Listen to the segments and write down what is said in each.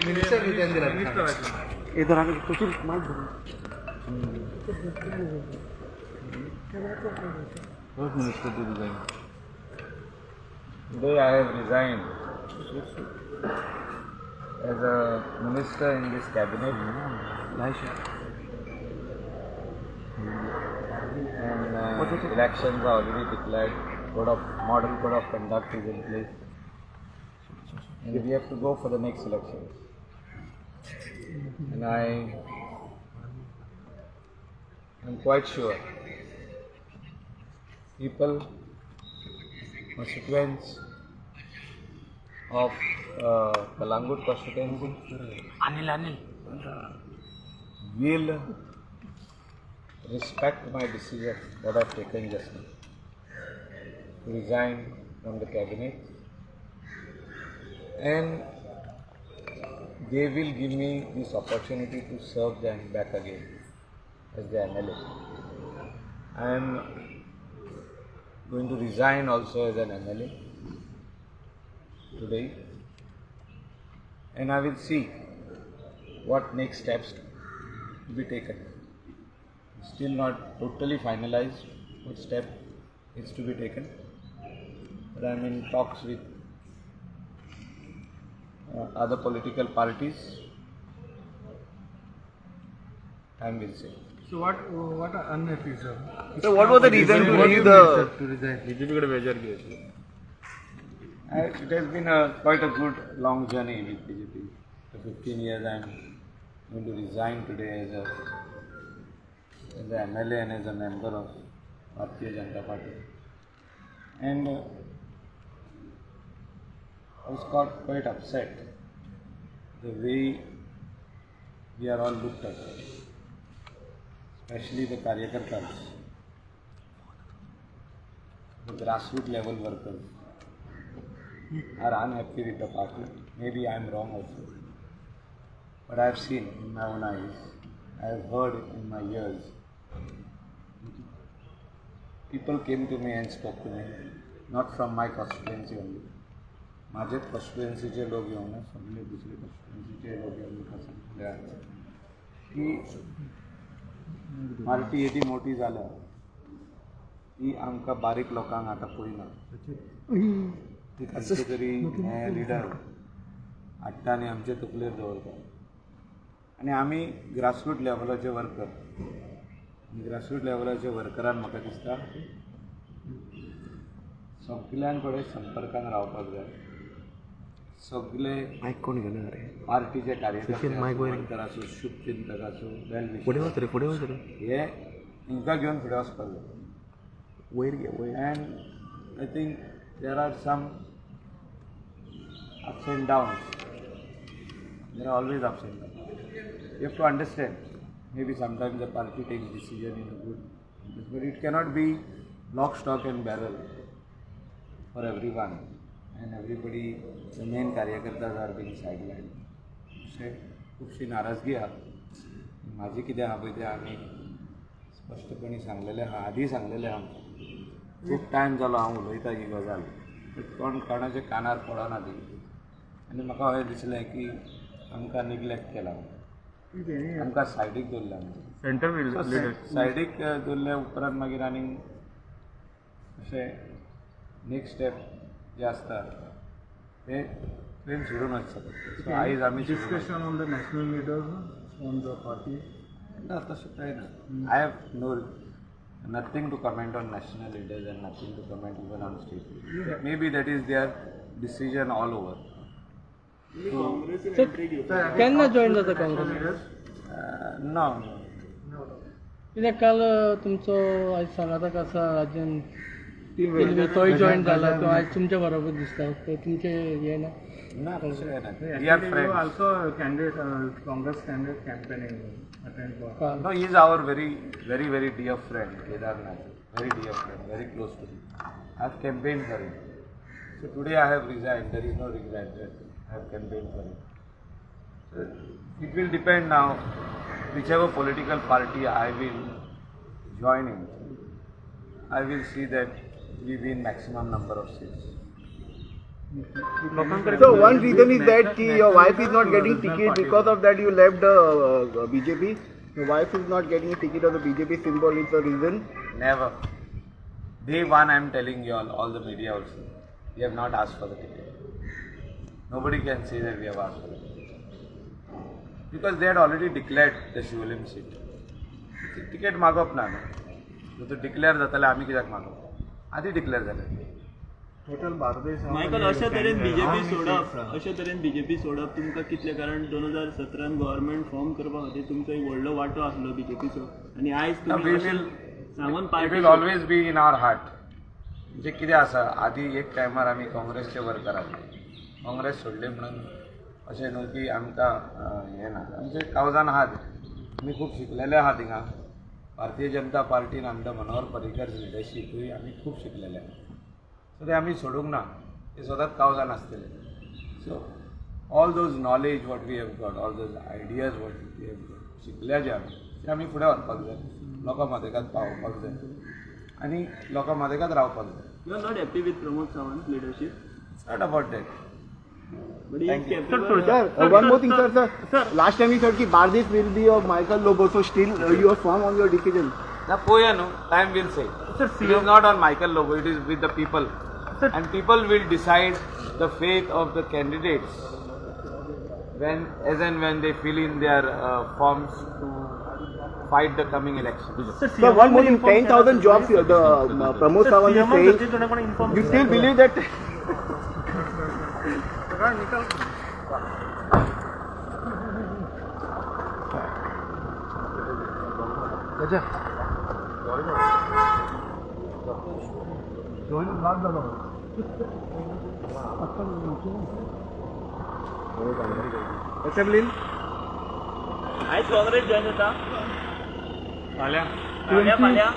Minister resign दिला. इधर आगे कुछ mic. First minister to resign. Today I have resigned as a minister in this cabinet and elections are already declared. Code of model code of conduct is in place, and we have to go for the next elections. And I am quite sure people, constituents of Calangute constituency Anil Anil will respect my decision that I've taken just now to resign from the cabinet, and they will give me this opportunity to serve them back again as the MLA. I am going to resign also as an MLA today, and I will see what next steps to be taken. Still not totally finalized what step is to be taken, but I am in talks with other political parties. Time will say. So what are unhappy, sir? So what was the reason to leave the BJP कडे बेजार घेतली. It has been a quite a good long journey with BJP. For 15 years, I am going to resign today as a MLA and as a member of Bharatiya Janata Party. And I was quite upset the way we are all looked at, especially the karyakartas, the grassroots level workers are unhappy with the party. Maybe I am wrong also. But I have seen in my own eyes, I have heard in my ears. People came to me and spoke to me, not from my constituency only. माझ्याच कॉन्स्टिट्युएन्सीचे लोक येवन, सगळे दुसरे कॉन्स्टिट्युएन्सीचे लोक येवन म्हाका सांगले की पार्टी येदी मोठी जाल्या की आमकां बारीक लोकांक आतां पळयना. ती खंयचे तरी हे लिडर हाडटा आनी आमचे तकलेर दवरता आनी आमी ग्रासरूट लेवलाचे वर्कर. ग्रासरूट लेवलाचे वर्करान म्हाका दिसता सगल्यां कडेन संपर्कान रावपाक जाय. सगले मायक कोण घेणार रे? पार्टीचे कार्यकर्ते सुशील, मायक वयर. वर्कर आसूं, शुभचिंतक आसूं, वेल फुडें वच रे, फुडें वच रे. हे हिंकां घेवन फुडें वचपाक जाय. वयर घे, वयर. And I think there are some ups and downs. There are always ups and downs. You have to understand. Maybe sometimes the party takes decision in a good, but it cannot be lock, stock and barrel for everyone. And everybody, the main karyakartas are being sidelined. अशें खुबशी नाराजगी आहा. म्हाजी कितें आहा पळय तें आमी स्पश्टपणी सांगलेलें आहा, आदी सांगलेलें आहा. खूब टायम जालो हांव उलयता ही गजाल, बट कोण कोणाच्या कानार पडना ती. आनी म्हाका अशें दिसलें की आमकां निग्लेक्ट केला, आमकां सायडीक दवरलें आमकां. सेंट्रल लिडर सायडीक दवरल्या उपरांत मागीर आनीक अशें नेक्स्ट स्टेप जे आसता ते तुवें सोडून वचचें पडटा. सो आयज आमी सोडून Discussion on the national leaders on the party. ना, तशें कांय ना. I have no nothing to comment on national leaders and nothing to comment even on state. Maybe that is their decision all over. केन्ना join जाता काँग्रेस? ना. कित्याक काल तुमचो आयज सांगाताक आसा राजन तेलवी, तोय जॉईन जाला. तो आयज तुमच्या बरोबर दिसता. तर तुमचे हे ना? ना, तशें कांय ना. We are You friends. also candidate, Congress candidate campaigning attend for. काल No, he is our very, very, very dear friend, Kedar Naik. Very dear friend, very close to me. I have campaigned for him. So today I have resigned. There is no regret that I have campaigned for him. So it will depend now, whichever political party I will join in. I will see that we win maximum number of seats. So one reason is that ki your wife is not getting ticket, because of that you left the BJP. Your wife is not getting a ticket of the BJP symbol is the reason. Never. Day one, I am telling you all the media also, we have not asked for the ticket. Nobody can say that we have asked for the ticket. Because they had already declared the Siolim seat. Ticket मागप ना न्हू, तो declare जाताले आमी कित्याक मागप, आदी declare जालें. Total Bardez. Michael, अशा तरेन बीजेपी सोडप, अशा तरेन बीजेपी सोडप तुमकां कितलें? कारण 2017 गव्हर्मेंट फॉर्म करपा खातीर तुमचो एक व्हडलो वांटो आसलो बीजेपीचो आनी आयज तुमी अशें सांगून it party will always be in our heart. म्हणजे कितें आसा, आदी एक टायमार आमी काँग्रेसचे वर्कर आसले, काँग्रेस सोडली म्हणून अशें न्हू की आमकां हें ना, आमचे कावजान आहा तें. आमी खूब शिकलेले आहा थिंगा. भारतीय जनता पार्टीन अंडर मनोहर पर्रीकर लिडरशिपूय आमी खूब शिकलेले आहा. सो ते आमी सोडूंक ना, ते सदांच कावजान आसतले. So all those knowledge what we have got, all those ideas what we have got, शिकल्या जे आमी, ते आमी फुडें व्हरपाक जाय, लोकां मदेकात पावोवपाक जाय आनी लोकां मदेकात रावपाक जाय. You are not happy with Pramod Sawant leadership? It's not about that. But is Thank you. Capable. Sir, one more thing, sir, sir. Last time you said ki Bardis will be of Michael Lobo, so still you are firm on your decision. ना, पोया न्हू, time will say. It is not on Michael Lobo, it is with the people, and people will decide the fate of the candidates when as and when they fill in their forms to fight the coming election. Sir, one more thing, 10,000 jobs the Pramod Sawant is saying. You still believe that? आयज Congress join जाता फाल्यां फाल्यां.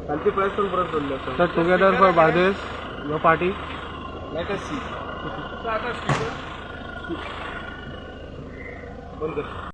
कालची press conference जाल्ली आसा. Sir, together for Bardez your party? Let us see. बंद कर.